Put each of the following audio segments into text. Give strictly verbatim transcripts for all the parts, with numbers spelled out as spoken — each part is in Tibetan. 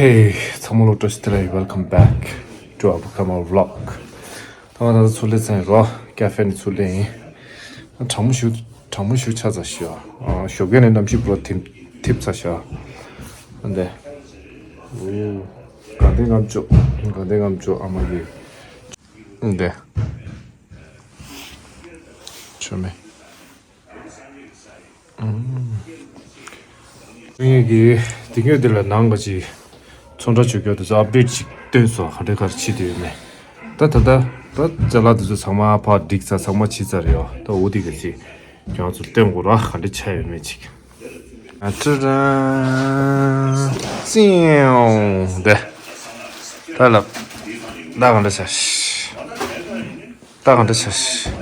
Hey, ཚང་མ་ལ་བཀྲ་ཤིས་བདེ་ལེགས། Welcome back to our Bukamar vlog. ད་ང་ད་ཚོ་ཚུར་སླེབས་ཚར་ཡིན་རོ། ཀ་ཧྥེ་ནས་ཚུར་སླེབས་ཡིན། གྲང་མོ་ཞིག་གྲང་མོ་ཞིག་ཆགས་ཚར་ཤག་ཨ། ཞོགས་ཀས་ནས་གནམ་གཤིས་པུ་ར་ཐིབས་ཐིབས་ཚར་ཤག་ཨ་འདི། ཨོ། དགའ་ལྡན་ལྔ་མཆོད། དགའ་ལྡན་ལྔ་མཆོད་ཨ་མ་གི། འདི། མཆོད་མེ། ངས་ཀྱི་དེ་ངས་དེ་ལ་ནང་ག་ཅིག་ཚོང་ར་བྱོས་རྒྱུ་དེ་ཚོ་ཨབ་ཌེཊ་ཅིག་སྟོན་སོང་། ག་འདྲ་ག་རེ་བྱེད་དུ་ཡོད་མེད། ད་ད་ད་ད་ཅ་ལག་དེ་ཚོ་ཚང་མ་ཕར་བསྒྲིགས་ཚར། ཚང་མ་བྱས་ཚར་རེད་ཡོ། ད་འོ་དེ་ག་ཅིག་ཁྱོད་ཚོ་སྟོན་དགོས་ར། ག་འདྲ་ཆགས་ཡོད་མེད་ཅིག་ཨ་ཅི་ར་ཙིའུ་དེ་ད་ལ་ད་ག་འདྲ་ཆགས། ད་གང་འདྲ་ཆགས་ཤག་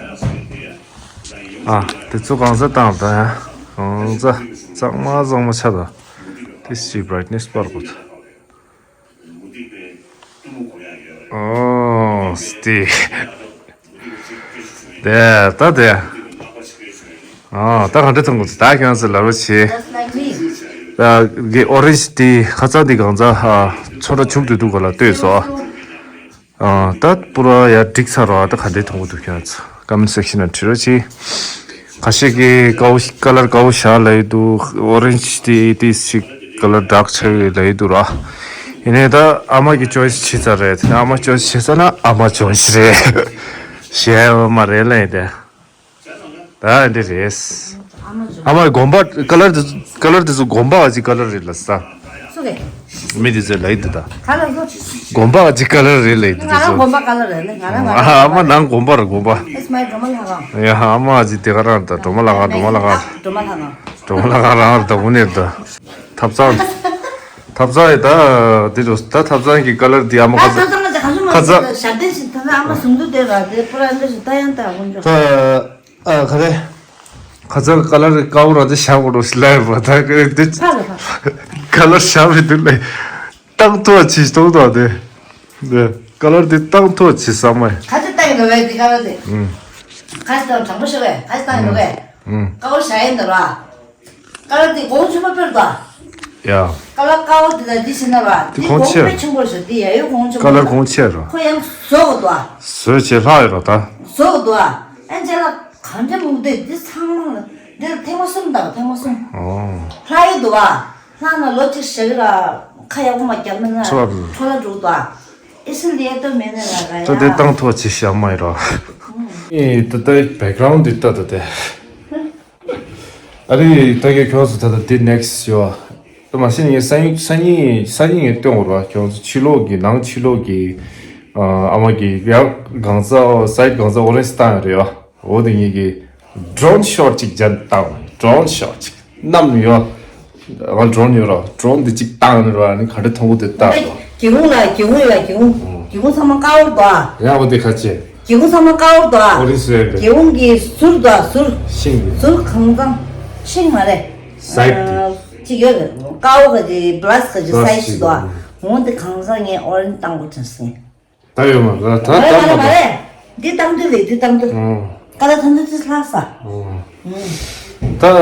ཨ། དེ་ཚོ་གང་ས་བཏང་ད་ཡ། གང་ས་གཙང་མ་གཙང་མ་ཆགས་ད། དེ་སི་བྷ་རའིཊ་ནེ་སི་སྤར་དགོས་ད། ཨོ་སྟི། དེ་ད་དེ། ཨ་ད་གང་འདྲ་མཐོང་དགོས་ད། ཁྱོད་ཚོ་ལབ་རོགས་བྱེད། ད་གི་ཨོ་རེན་ཇི་དེ་ཁ་ཚ་དེ་གང་ས་ཧ་ཚོ་འདྲ་བྱུང་དུས་འདུག་ག་ལ་ལྟོས་སོ། ཨ། ད་པུ་ར་ཡར་བསྒྲིགས་ཚར་རོ། ཨ་ད་ག་འདྲས་མཐོང་གི་འདུག་ཁྱོད་ཚོ་ཀོ་མེན་སེག་ཤན་ནང་བྲིས་རོགས་གྱིས། ཁ་ཤས་ཀྱིས་དཀར་པོ་ཀ་ལར་དཀར་པོ་བཞག་ལབ་ཀྱི་འདུག་ཨོ་རེན་ཇི་དེ་དེ་ཞིག་ཀ་ལར་ཌརྐ་ཆགས་ཡོད་ལབ་ཀྱི་འདུག་ར། ཡིན་ནའི་ད་ཨ་མ་གི་ཅོའི་སི་བྱས་ཚར་རེད། དེ་ནས་ཨ་མ་ཅོའི་སི་བྱས་ཚར་ན་ཨ་མ་ཅོའི་སི་རེད། གཞན་ཡོད་མ་རེད་ལབ་ཡིན་ཏེ། ད་འདི་རེད། ཨ་མ་དགོན་པ་ཀ་ལར་དེ་ཀ་ལར་དེ་ཚོ་དགོན་པ་ག་ཅིག་ཀ་ལར་རེད་ལ་ས། སུ་རེད། མི་དེ་ཚོས་ལབ་ཀྱི་འདུག་ད། ག་ལ་སོ། དགོན་པ་ག་ཅིག་ཀ་ལར་རེད་ལབ་ཀྱི་འདུག་ང་རང་དེ་ཚོ། དགོན་པ་ཀ་ལར་རེད་ལ། ང་རང་ང་རང་ཨ་མ་ནང་དགོན་པ་ར་དགོན་པ། It's my སྒྲོལ་མ་ལྷ་ཁང་། ཡ་ཨ་མ་གཅིག་དེ་ག་རང་ད་སྒྲོལ་མ་ལྷ་ཁང་། སྒྲོལ་མ་ལྷ་ཁང་། སྒྲོལ་མ་ལྷ་ཁང་། སྒྲོལ་མ་ལྷ་ཁང་རང་རེད་ད། དངོས་གནས་རེད་ད། ཐབ་ཚང་། ཐབ་ཚང་ཡི་ད་འདི་རུ་ད་ཐབ་ཚང་གི་ཀ་ལར་འདི་ཨ་མ་ད་ཁ་ཚ་ཐབ་ཚང་ལ་གང་བྱུང་མ་ཁ་ཚ་ཞབས་བརྟན་ཞིག་ད་ཨ་མ་ཟུང་དུ་བསྡད་ར་དེ་པུ་ར་འདི་ཞིག་ད་ཡང་ད་དགོན་ཆོག་ད་ཨ་ག་རེ། ཁ་ཚ་ཀ་ལར་དཀར་པོ་ར་དེ་བཞག་དགོས་རོགས་ཞིག་ལབ་ཡོད་པ་ད་ག་རེ་འདི། ཕ་ལ་ཕ། ཀ་ལར་བཞག་མི་འདུག་ལེ། བཏང་ཐུབ་ཅིག་གཏོང་དང་དེ། དེ་ཀ་ལར་དེ་བཏང་ཐུབ་ཅིག་བསམ་མེད། ཁ་ཚ་བཏང་ཡོད་པས་དེ་ཀ་ལར་དེ། ཁ་ཚ་དང་དྲང་པོ་ཤོད་པས་ཁ་ཚ་བཏང་ཡོད་པས། དཀར་པོ་བཞག་ཡིན་ད་ར། ཀ་ལར་དེ་གོང་ཆུང་མ་སྤེལ་ད། ཡ། ཀ་ལར་དཀར་པོ་དེ་དང་དེ་བྱས་ན་ར། དེ་དེ་གོང་ཆེ་དཔེ་ཆེན་པོ་རེད་ཤག་དེ་ཡ་ཡོད་གོང་ཆེན་པོ་ཀ་ལར་རེད། གོང་ཆེ་ར། ཁོ་ཡང་བཟོ་དགོས་དོ། བཟོས་བྱས་ལྷག་ཡོད་ར་ད། བཟོ་དགོས་དོ། ཨ་ཅེ་ལ་གང་འདྲ་མི་འདུག་དེ་ཚང་མ་ལ་འདི་ལ་ཐེངས་མ་གསུམ་དང་ཐེངས་མ་གསུམ། ཨོ། ལྷག་ཡོད་འདུག་བ། ལྷག་ན་ལོ་གཅིག་བཞག་གི་ར་ཁ་ཡག་པོ་མ་བརྒྱབ་ན་ན་འཕྲོ་བརླག་འགྲོ། འཕྲོ་བརླག་འགྲོ་གི་འདུག་བ། ཨེ་སི་ལི་ཡ་ཏོ་མེད་ན་ར་ར་ད་དེ་ཡ། བཏང་ཐུབ་ཅིག་བཞག་མ་ཡིན་ར། ཨེ་ད་ལྟ་བེག་གྷ་རའུན་ཌི་འདི་ལྟ་ད་དེ། ཨ་རི་ད་གའི་ཁྱོད་ཚོ་ད་ལྟ་འདི་ནེག་སི་ཡོད། ད་མ་གཞི་ངས་སང་ཉིན་སང་ཉིན་སང་ཉིན་ངས་སྟོན་དགོས་ར། ཁྱོད་ཚོ་ཕྱི་ལོགས་ཀྱི་ནང་ཕྱི་ལོགས་ཀྱི་ཨ་མ་གི་ཡར་གང་ས་སའིཌ་གང་ས་ཨོ་རེན་ཇི་བཏང་ཡོད་རེད་ཡ། འོ་དེ་ངས་ཀྱི་ཌོ་རོན་ཤོ་ཊི་ཅིག་བརྒྱབ་བཏང་། ཌོ་རོན་ཤོ་ཊི་ཅིག་བསྣམས་ཡོད། ང་ཌོ་རོན་ཡོད་ར། ཌོ་རོན་འདི་གཅིག་བཏང་ནས་ར་ནི་ག་འདྲ་མཐོང་གི་འདུག་ལྟ་དགོས། སྒེའུ་ཁུང་ལ་སྒེའུ་ཁུང་ཡོད་ཡ། སྒེའུ་ཁུང་། སྒེའུ་ཁུང་ཚང་མ་དཀར་པོ་འདུག་ཨ། ཡ་འོ་དེ་ཁ་ཆེ། སྒེའུ་ཁུང་ཚང་མ་དཀར་པོ་འདུག་ཨ། ཨོ་རེན་ཇི་རེད། སྒེའུ་ཁུང་གི་ཟུར་འདུག་ཨ། ཟུར། ཤིང་གི། ཟུར་གང་ཚང་། ཤིང་མ་རེད། སའིཌ་དེ། ཨ་ཅིག་ཡོད་རེད། དཀར་པོ་ག་ཅིག་བྷ་ལ་སི་ག་ཅིག་བྷ་ལ་སི་སའིཌ་ཅིག་འདུག་ཨ། འོ་དེ་གང་ཚང་ངས་ཨོ་རེན་ཇི་བཏང་དགོས་དྲན་སོང་། ད་ཡོད་མ་རེད། ད་མ་རེད་ད་མ་རེད་མ་མ་རེད། རེད། འདི་བཏང་དུས་རེད། འདི་བཏང་དུས། ཨོ། ཀ་ལར་ཐོན་དུས་ཅིག་ལྷག་ས། ཨོ། ཨུམ། ད།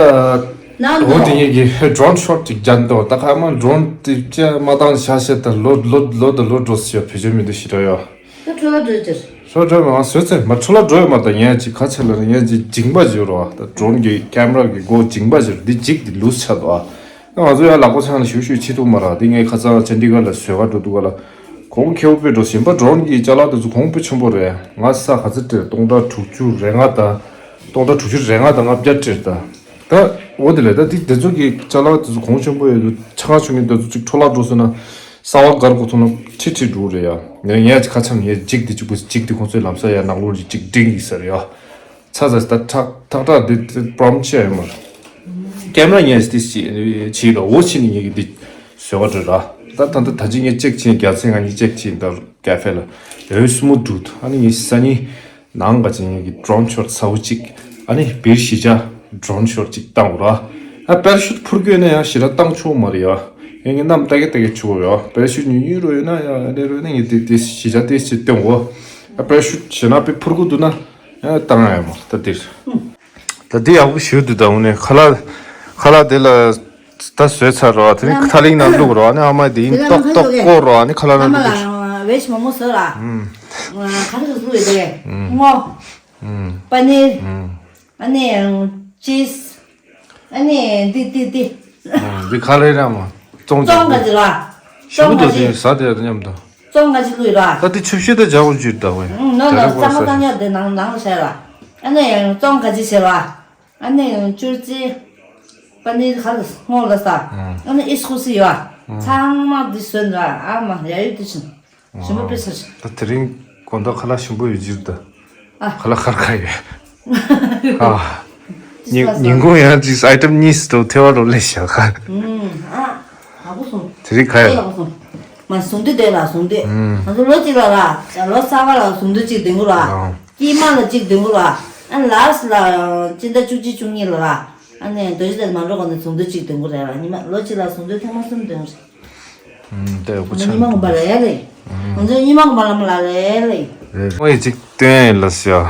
ནང་འོ་དེ་ངས་ཀྱི་ཌོ་རོན་ཤོ་ཊི་ཅིག་བརྒྱབ་འདུག་ད་ཁ་མ་ཌོ་རོན་དེ་ཅི་མ་བཏང་བཞག་བྱས་ད་ལོ་ལོ་ལོ་དང་ལོ་འགྲོ་སྲིད་ཡ། བེད་སྤྱོད་མི་འདུག་ཞེ་དྲག་ཡོད། ད་འཕྲོ་བརླག་འགྲོ་ཅིག་འཕྲོ་བརླག་འགྲོ་མ་བཟོས་ཚེ་མ་འཕྲོ་བརླག་འགྲོ་ཡོད་མ་རེད། ད་ངས་ཅིག་ག་ཚད་ལ་ངས་ཅིག་འཇིགས་པ་བྱེད་རོགས། ད་ཌོ་རོན་གྱི་ཀེམ་ར་གི་སྒོ་འཇིགས་པ་བྱེད་རོགས། འདི་འཇིགས་འདི་ལུས་ཆགས་འདུག་ཨ། ང་ཚོ་ཡང་ལག་པ་འཆང་ནས་ཞུ་ཞུ་བྱེད་ཐུབ་མ་རེད། འདི་ངས་ཁ་སང་ཅན་དི་གྷར་ལ་བཟོས་ག་འགྲོ་འདུག་ག་ལ། གོང་ཁེ་པོ་དཔེ་འགྲོ། གཞན་པ་ཌོ་རོན་གྱི་ཅ་ལག་དེ་ཚོ་གོང་དཔེ་ཆེན་པོ་རེད། ང་ས་ག་ཚོད་སྤྲད། སྟོང་ཕྲག་དྲུག་ཅུ་རེ་ལྔ་དང་། སྟོང་ཕྲག་དྲུག་ཅུ་རེ་ལྔ་དང་ལྔ་བརྒྱ་སྤྲད་ད། ད་འོ་དེ་ལས་ད་དེ་དེ་ཚོ་གི་ཅ་ལག་དེ་ཚོ་གོང་ཆེན་པོ་ཡོད་དུས་ཆ་ཚང་ཆུང་ངེ་དེ་ཚོ་གཅིག་འཕྲོ་བརླག་འགྲོ་སོང་ན་གསར་པ་དགར་དགོས་ཐུག་ན་ཁྲི་ཁྲི་འགྲོ་རེད་ཡ། ངས་ངས་ཁ་ཆེམས་ངས་འཇིགས་དེ་གཅིག་པུ་འཇིགས་དེ་ཁོང་ཚོའི་ལམ་སང་ཡ་ནག་ལོག་ཅིག་གཅིག་འགྲིག་ཡིན་ས་རེད་ཡ། ཚ་ཚ་ད་ཁྲག་ཁྲག་ཁྲག་འདི་འདི་པྲོམ་ཆེ་ཡོད་མ་རེད། ཀེམ་ར་ངས་འདི་བྱས་བྱས་ལ་འོ་ཕྱི་ནས་ངས་ཀྱི་འདི་བཟོས་པ་རེད་ར། ད་ད་ད་ད་ཅི་ངས་ཅེག་བྱས། རྒྱལ་སེང་ང་གཉིས་ཅེག་བྱས། ད་ཀ་ཧྥེ་ལ་ཡོད་སྨུག་འདུག་ཨ་ནི་ངས་སང་ཉིན་ནང་ག་ཅིག་ངས་ཀྱི་ཌོ་རོན་ཤོ་ཊི་ཚ་བོ་གཅིག་ཨ་ནི་བེར་བཞི་ཆ་ཌོ་རོན་ཤོ་ཊི་གཅིག་བཏང་ར། ཨ་པེ་ར་ཤུཊ་འཕུར་རྒྱུ་ཡོད་ན་ཡང་ཞེ་དྲག་བཏང་ཆོག་མ་རེད་ཡ། ངས་ངས་གནམ་ལྟ་གི་ལྟ་གི་ཆུ་བོ་ཡ། པེ་ར་ཤུཊ་ཉུང་ཉུང་རོ་ཡོད་ན་ཡ་ཨ་ནི་རོ་ཡོད་ན་ངས་དེ་དེ་བཞི་ཆ་དེ་ཞིག་བཏོན་གོ། ཨ་པེ་ར་ཤུཊ་ཞེ་ན་པེ་འཕུར་གི་འདུག་ན། ཨ་བཏང་ཡ་མ་ད་དེར། ད་དེ་ཡག་པོ་ཞུ་དུས་ད་དངོས་གནས་ཁ་ལག་ཁ་ལག་དེ་ལ་ ད་བཟོས་ཚར་རོ། དེ་ནི་ཐ་ལིང་ནང་བླུགས་རོ། ཨ་ནི་ཨ་མ་དེ་ཡིན་ཏོག་ཏོག་བསྐོར་རོ། ཨ་ནི་ཁ་ལག་ནང་བླུགས། ཨ་མ་ལ་བེ་ཇི་མོག་མོག་བཟོས་ར། ཨུམ། ཁ་ལག་བཟོས་ཡོད་དེ། ཨུམ། སྔོ། ཨུམ། པ་ནིར། ཨུམ། ཨ་ནི་ཅིས། ཨ་ནི་འདི་འདི་འདི། ཨུམ། འདི་ཁ་ལག་ར་མ། ཙོང་ཙོང་ག་ཅི་ལ། ཞིམ་པོ་འདུག་དེ་ཟ་དེ་མཉམ་དུ། ཙོང་ག་ཅི་བླུགས་ཡོད་ར། ད་དེ་ཆུ་བཤད་ད་ཇག་པོ་འཇུས་ད་བས། ཨུམ། ནོ་ནོ། གཙང་མ་གཙང་ཉག་དེ་ནང་ནང་ལ་བྱས་ར། ཨ་ནི་ཙོང་ག་ཅི་བྱས་ར། ཨ་ནི་ཅུར་ཙི། པ་ནི་ཧ་ལ་སྔོ་ལ་ས། ཨ་ནི་ཨིས་ཁུ་སི་ཡོད། ཚང་མ་འདི་སོན་ར། ཨ་མ་ཡ་ཡུ་དུ་ཆིན། ཞིམ་པོ་དཔེ་ཆ་ཆིན། ད་དེ་རིང་དགོང་དག་ཁ་ལག་ཞིམ་པོ་ཡོད་ཅིར་ད། ཨ། ཁ་ལག་ཁར་ཁ་ཡོད། ཨ། ཉིན་ཉིན་གུང་ཡང་ཅིག་ཨའི་ཊམ་གཉིས་སུ་ཐེ་བ་རོ་ལེ་ཤ་ཁ། ཨ། ཨ་ཁུ་སོང་། དེ་རིང་ཁ་ཡོད། ཨ་ཁུ་སོང་། མ་ཟུང་དུ་དེ་ལ་ཟུང་དུ། ང་ཚོ་ལོ་གཅིག་ལ་ར། ལོ་གསར་པ་ལ་ཟུང་དུ་གཅིག་འདོན་དགོས་ར། དཀྱིལ་མ་ལ་གཅིག་འདོན་དགོས་ར། ཨ་ལཱ་སི་ལ་སྤྱི་ཟླ་བཅུ་གཅིག་བཅུ་གཉིས་ལ་ར། ཨ་ནི་རྡོ་རྗེ་གདན་མ་འགྲོ་གོང་ནས་ཟུང་དུ་གཅིག་འདོན་དགོས་རེད་ར། ཉི་མ་ལོ་གཅིག་ལ་ཟུང་དུ་ཐེངས་མ་གསུམ་འདོན་རེད། ཨུམ། དེ་ཡག་པོ་ཆགས་ཉི་མ་ངོ་མ་རེད་རེད། ང་ཚོ་ཉི་མ་ངོ་མ་ལ་མ་ལ་རེད་རེད། རེད། ངས་གཅིག་སྟོན་ཡིན་ལ་ཟེར།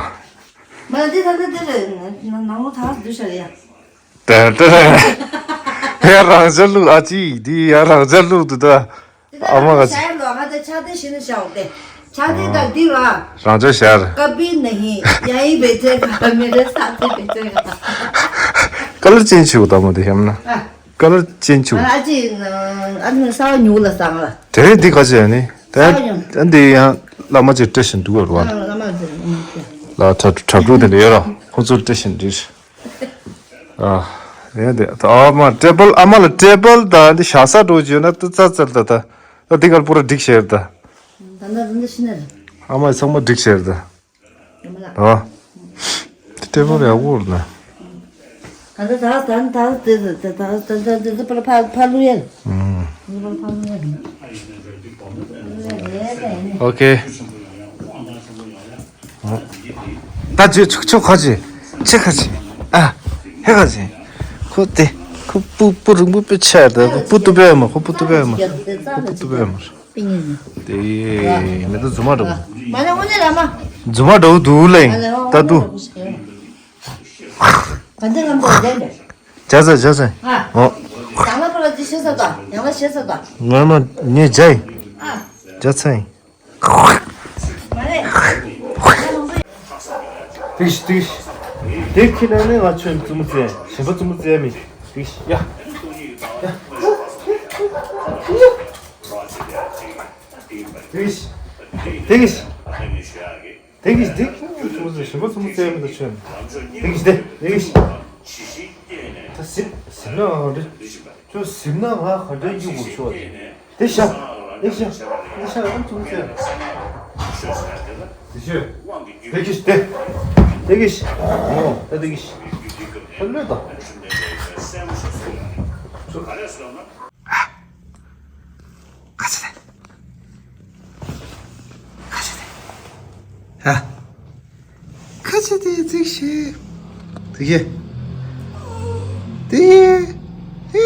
མ་ལ་འདི་ད་ལྟ་འདི་རེད། ནང་ལོ་ཐག་འདུ་ཤ་རེད་ཡ། དེ་ལྟར་ཡ་རང་ཅག་ལུག་ཨ་ཅི་འདི་ཡ་རང་ཅག་ལུག་འདུག་ད། ཨ་མ་ག་ཅི། ང་ད་ཆ་དེ་ཤི་ན་ཤའོ་དེ། ཆ་དེ་ད་འདི་ལ། རང་ཅག་ཤར། ཀ་པི་ན་ཧི། ཡ་ཡི་བེ་ཙེ་ག་མེ་རེ་ས་ཏེ་བེ་ཙེ་ག། ཀ་ལར་ཅན་ཆུ་ད་མོ་དེ་ཧེམ་ན། ཨ། ཀ་ལར་ཅན་ཆུ། ཨ་ཅི། ཨ་ནི་ས་ཉུག་ལ་སང་ལ། དེ་རིང་འདི་ག་ཅི་ཡ་ནི། དེ་ས་ཉུག་ཨ་འདི་ཡང་བླ་མ་ཅིག་སྤྲད་བཞིན་འདུག་བར་བ། ཨ་བླ་མ་ཅིག་ལ་ཁྲ་ཁྲ་ཕྲུག་དེ་འདྲ་ཡོད་ར། ཁོ་ཚོར་སྤྲད་བཞིན་འདུག་ཨ། ཡ་དེ་ཨ་མ་ཊེ་བལ་ཨ་མ་ལ་ཊེ་བལ་དང་འདི་ཞག་ས་འགྲོ་བྱས་ན་ཏི་ཙ་ཙལ་ད་ད། ད་འདི་གར་པུ་ར་འགྲིག་ཤེར་ད། ད་ད་ད་འདི་ཤི་ན་རེད། ཨ་མ་ཚང་མ་འགྲིག་ཤེར་ད། ཨ་མ་ལ། ཨ། ཊེ་བལ་ཡག་པོ་རེད་ན། ད་ད་ད་ད་ད་ད་ད་ད་ཕ་ཕ་ཕ་ལུ་ཡལ། ཨུམ། ཕ་ལུ་ཕ་ལུ་ཡལ། ཨོ་ཁེ། ད་ཅི་ཆུ་ཆུ་ཁ་ཅི་ཆི་ཁ་ཅི་ཨ་ཧེ་ཁ་ཅི། ཁོ་དེ་ཁོ་སྤུ་སྤུ་རིང་པོ་པེ་ཆ་ད་ཁོ་སྤུ་ཏུ་པེ་མ་ཁོ་སྤུ་ཏུ་པེ་མ་ཁོ་སྤུ་ཏུ་པེ་མ། དེ་མེ་ཏོག་རྫུན་མ་འགྲོ། མ་ལ་འོ་ནི་ར་མ། རྫུན་མ་འགྲོ་འདུག་ལེ། ད་དུ། ག་འདི་ལམ་པོ་འདྲ་འདྲ། ཇ་ཟ་ཇ་ཟ། ཨ། འོ། ཡང་ལ་པ་ལ་ཅི་ཤེས་ས་ད། ཡང་ལ་ཤེས་ས་ད། ངར་མ་ངས་ཇ་ཡིན། ཨ། ཇ་ཚ་ཡིན། མ་རེད། དེ་ཤི་དེ་ཤི། དེ་ཁྱི་ལ་ནི་ང་ཆོས་རྩུབ་མོ་བཙལ་ཞིམ་པ་རྩུབ་མོ་བཙལ་མི་དེ་ཤི་ཡ། ཡ། དེ་ཤི། དེ་ཤི། དེ་གིས་དེ་ཁྱོད་ཚོ་ཞིམ་པོ་ཚོ་མོ་བཙལ་མི་འདུག་ཁྱོད། དེ་གིས་དེ་དེ་གིས། ད་སིབ་སིབ་ན་འདི། ཁྱོད་སིབ་ན་ང་ག་འདྲ་གཡུག་དགོས་ཤོག་དེ་ཤ་དེ་ཤ་དེ་ཤ་ཨ་ཚོ་མོ་བཙལ། དེ་ཤ་དེ་གིས་དེ་དེ་གིས། ཨོ་ད་དེ་གིས། ད་ལོས་ད། ཁ་ཆེ་དེ། ཁ་ཆེ་དེ། ཧ། ཁ་ཆེ་དེ་ཙིག་ཤེས། དེ་ཡེ། དེ་ཡེ། ཧེ།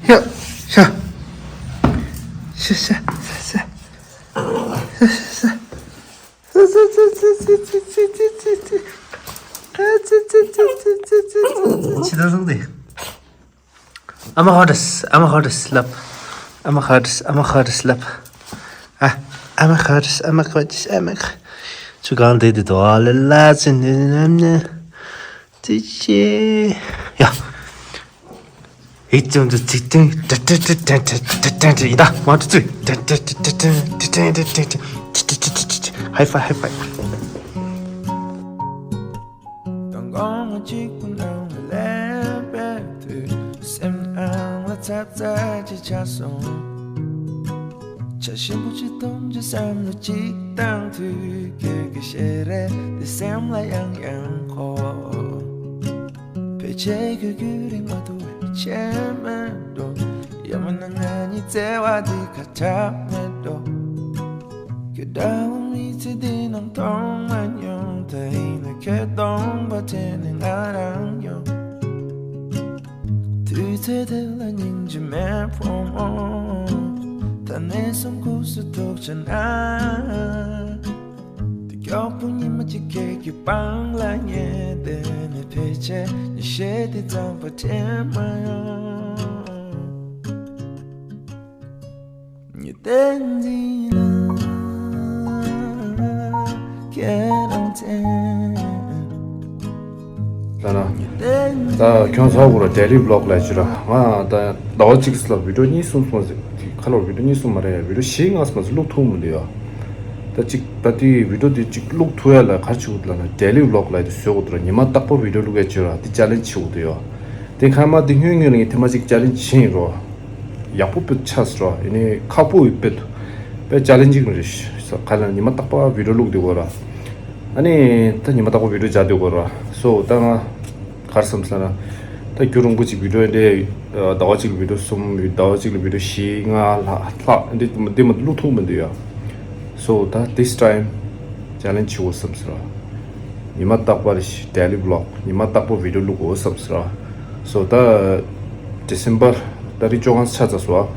ཡ། ཤ། ཤ་ཤ་ཤ་ཤ། ཤ་ཤ་ཤ། ཆི་ད་སོང་དེ། I'm a hottest, I'm a hottest love. I'm a hottest, I'm a hottest love. Ah, I'm a hottest, I'm a hottest, I'm a. ཆུ་གང་དེ་དེ་དོ་ཨ་ལེ་ལ་ཙི་ནི་ནམ་ནི། ཙི་ཅི། ཡ། ཧི་ཙུམ་ཙུ་ཙི་ཏིང་ཏ་ཏ་ཏ་ཏ་ཏ་ཏ་ཏ་ཏ། ཡི་ད་མ་ཏུ་ཙུ་ཏ་ཏ་ཏ་ཏ་ཏ་ཏ་ཏ་ཏ་ཏ། High five, high five. དང་དགོང་མོ་གཅིག་པུ་ནང་ལ་སླེབས་པའི་དུས། སེམས་ནང་ལ་ཚ་ཚ་ཅིག་ཆགས་སོང་། ཆ་ཞིམ་པོ་ཅིག་འཐུང་རྒྱུ་བསམ་བློ་གཅིག་བཏང་དུས། ཁྱོད་ཀྱི་ཞལ་རས་འདི་སེམས་ལ་ཡང་ཡང་འཁོར། ཕལ་ཆེར་ཁྱོད་རྒྱུན་རིང་མ་ཐུབ་པའི་ཆད་མེད་འགྲོ། ཡང་མིན་ན་ང་གཉིས་བརྩེ་བ་འདི་ཁ་ཆག་མེད་འགྲོ། ཁྱོད་འདྲ་བོ་མི་ཚེ་འདི་ནང་མཐོང་མ་མྱོང་། ད་ཡིན་ན་ཁྱོད་སྟོང་པ་དྲན་ནས་ང་རང་ཡོང་། དུས་ཚོད་དེ་ལ་སྙིང་རྗེ་མེད་ཕོ་མོ། ད་ནས་བཟུང་ཁུག་སུ་ཐུག་ཆ་ན། དཀར་པོ་ཉི་མ་གཅིག་ཁྱེད་ཀྱི་པང་ལ་ཉལ་བསྡད་ནས། ཕལ་ཆེར་ཉི་ཤེལ་དེ་ཙམ་པ་དྲན་མ་ཡོང་། ཉི་ཟླ་འཛིན་ལ་ཁྱེད་རང་མཚན། ལ་ན། ད་ཁྱོད་ཚོ་གུ་ར་daily vlog ལ་ཅི་ར། ང་ད་ཟླ་བ་གཅིག་ལ་video གཉིས་གསུམ་སོང་ཟིག་ཁ་ལོར་video གཉིས་གསུམ་མ་རེད། video བཞི་ལྔ་སོང་ཟིག་བླུག་ཐུབ་མི་འདུག་ཡ། ད་ཅིག་ད་དེ་video དེ་ཅིག་བླུག་ཐུབ་ཡ་ལ་ག་རེ་བྱེད་དགོས་འདུག་ལབ་ན། daily vlog ལ་དེ་བཟོ་དགོས་འདུག་ར། ཉི་མ་རྟག་པར་video བླུག་ཡ་ཅི་ར། དེ་challenge བྱེད་དགོས་འདུག་ཡ། དེ་ཁ་མ་དེ་སྔོན་སྔོན་ལ་ངས་ཐེངས་མ་གཅིག་challenge བྱས་ཡིན་རོ། ཡག་པོ་དཔེ་ཆགས་སོང་ར། ཡིན་ནའི་ཁག་པོ་ཡོད། དཔེ་དཔེ་challenging རེད་ཤག་ཁ་ལ་ཉི་མ་རྟག་པར་video བླུག་བསྡད་དགོས་ར། ཨ་ནི་ད་ཉི་མ་རྟག་པར་video རྒྱག་བསྡད་དགོས་ར། so ད་ང་ག་རེ་བསམ་སོང་ན། ད་རྒྱུན་རིང་པོ་ཅིག་video འདི་ཟླ་བ་གཅིག་ལ་video གསུམ། ཟླ་བ་གཅིག་ལ་video བཞི་ལྔ་ལྷག་ལྷག་འདི་འདི་མ་བླུག་ཐུབ་མི་འདུག་ཡ། so ད་this time challenge བྱེད་དགོས་བསམ་སོང་ར། ཉི་མ་རྟག་པར་daily vlog ཉི་མ་རྟག་པར་video བླུག་དགོས་བསམ་སོང་ར། so ད་December ཏ་རིག་བཅོ་ལྔ་ཆགས་ཚར་སོང་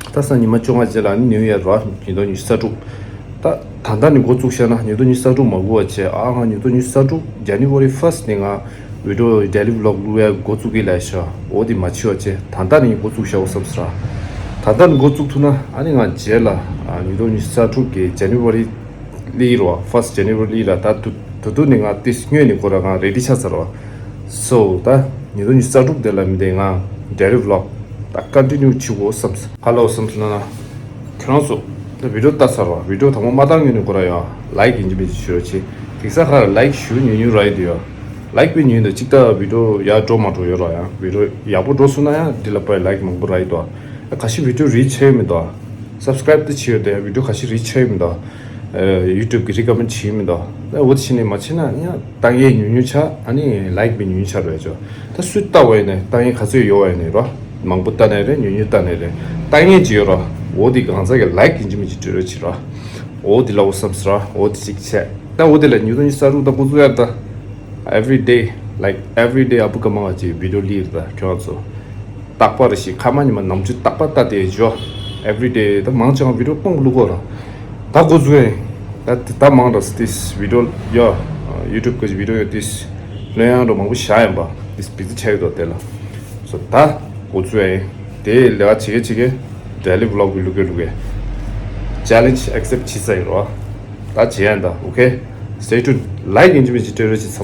ཨ། ད་སང་ཉི་མ་བཅོ་ལྔ་རྗེས་ལ་ནི་New Year ར། ཉིས་སྟོང་ཉི་ཤུ་རྩ་དྲུག་ད་ད་ལྟ་ནས་འགོ་བཙུགས་བཞག་ན་ཉིས་སྟོང་ཉི་ཤུ་རྩ་དྲུག་མ་འགོར་བ་བྱས། ཨ་ང་ཉིས་སྟོང་ཉི་ཤུ་རྩ་དྲུག་January first ནས་ང་video daily vlog བླུག་ཡ་འགོ་བཙུགས་གི་ལབ་ཤག་འོ་དེ་མ་བྱེད་པ་བྱས། ད་ལྟ་ནས་འགོ་བཙུགས་བཞག་དགོས་བསམ་སོང་ར། ད་ལྟ་ནས་འགོ་བཙུགས་ཐུབ་ན་ཨ་ནི་ང་རྗེས་ལ་ཨ་ཉིས་སྟོང་ཉི་ཤུ་རྩ་དྲུག་གི་January ལི་རོ། first January ལ་ད་དུ་དུ་དུ་ནི་ང་ཏིས་སྔོན་ནས་ཁོ་ར་ང་ready ཆགས་ཚར་རོ། so ད་ཉིས་སྟོང་ཉི་ཤུ་རྩ་དྲུག་དེ་ལ་མི་དེ་ང་daily vlog ད་continue བྱེད་དགོས་བསམ་སོང་། ཧ་ལོ་བསམ་སོང་ན་ཁྱོད་རང་ཚོ་ད་video ལྟ་ཚར་རོ། video དང་པོ་མ་བཏང་སྔོན་ནས་ཁོ་ར་ཡ་like ཡིན་གཅིག་མིན་གཅིག་ཞུ་རོགས་བྱེད། དེང་སང་ཁ་ར་like ཞུ་ཉུང་ཉུང་ར་ཡིན་འདུག་ཡ། like དཔེ་ཉུང་འདུག་གཅིག་ད་video ཡར་འགྲོ་མ་འགྲོ་ཡོད་རོ། ཡང་video ཡག་པོ་འགྲོ་སོང་ན་ཡང་འདི་ལ་དཔེ་like མང་པོ་ར་ཡིན་འདུག་ཨ་ཁ་ཤས་video reach བྱས་ཡོད་མི་འདུག subscribe དེ་བྱས་ཡོད་དེ་video ཁ་ཤས་reach བྱས་ཡོད་མི་འདུག་ཨ་YouTube གི་recommend བྱས་ཡོད་མི་འདུག་ཨ་འོ་དེ་བྱས་ནས་མ་བྱས་ན་ཡང་ལྟ་མཁན་ཉུང་ཉུང་ཆགས། ཨ་ནི་like དཔེ་ཉུང་ཉུང་ཆགས་རེད་ཅོ། ད་སུས་ལྟ་བ་ཡིན་ནའི་ལྟ་མཁན་ག་ཚོད་ཡོད་པ་ཡིན་ནའི་རོ། མང་པོ་ལྟ་ནའི་རེད། ཉུང་ཉུང་ལྟ་ནའི་རེད། ལྟ་མཁན་ཅིག་ཡོད་རོ། འོ་དེ་གང་ཟག་གི་like ཡིན་གཅིག་མིན་གཅིག་སྤྲོད་རོགས་བྱེད་རོ། འོ་དེ་ལ་འོ་བསམ་སོང་ར། འོ་དེ་ཅིག་བྱས། ད་འོ་དེ་ལ་ཉིས་སྟོང་ཉི་ཤུ་རྩ་དྲུག་ད་འགོ་བཙུགས་ཡ་ད། every day, like every day ཨ་བུ་ག་མང་བ་ཅིག་video ལིར་ད་ཁྱོད་ཚོ། རྟག་པར་ཞིག་ཁ་མ་ཉི་མ་ནམ་རྒྱུན་རྟག་པར་ལྟ་དེ་ཇོ། every day ད་མང་ཆེ་བ་video སྤུངས་བླུག་གོ་ར། ད་འགོ་བཙུགས་ཡིན། ད་དེ་ད་མང་ར་སི་ཏིས་video ཡོ། YouTube གི་video ཡོ་ཏིས་ལོན་ཡང་རོ་མང་པོ་བཞག་ཡིན་པ་ཏིས་བི་ཛི་ཆགས་ཡོད་དོ་དེ་ལ། so ད་འགོ་བཙུགས་ཡིན། དེ་ལས་ཀ་བྱེད་གེ་བྱེད་གེ་daily vlog བླུག་གེ་བླུག་གེ challenge accept བྱེད་ས་ཡིན་རོ། ད་བྱེད་ཡ་ད། okay, stay tuned. like ཡིན་གཅིག་མིན་གཅིག་སྤྲོད་རོགས་བྱེད་ཚང་མ།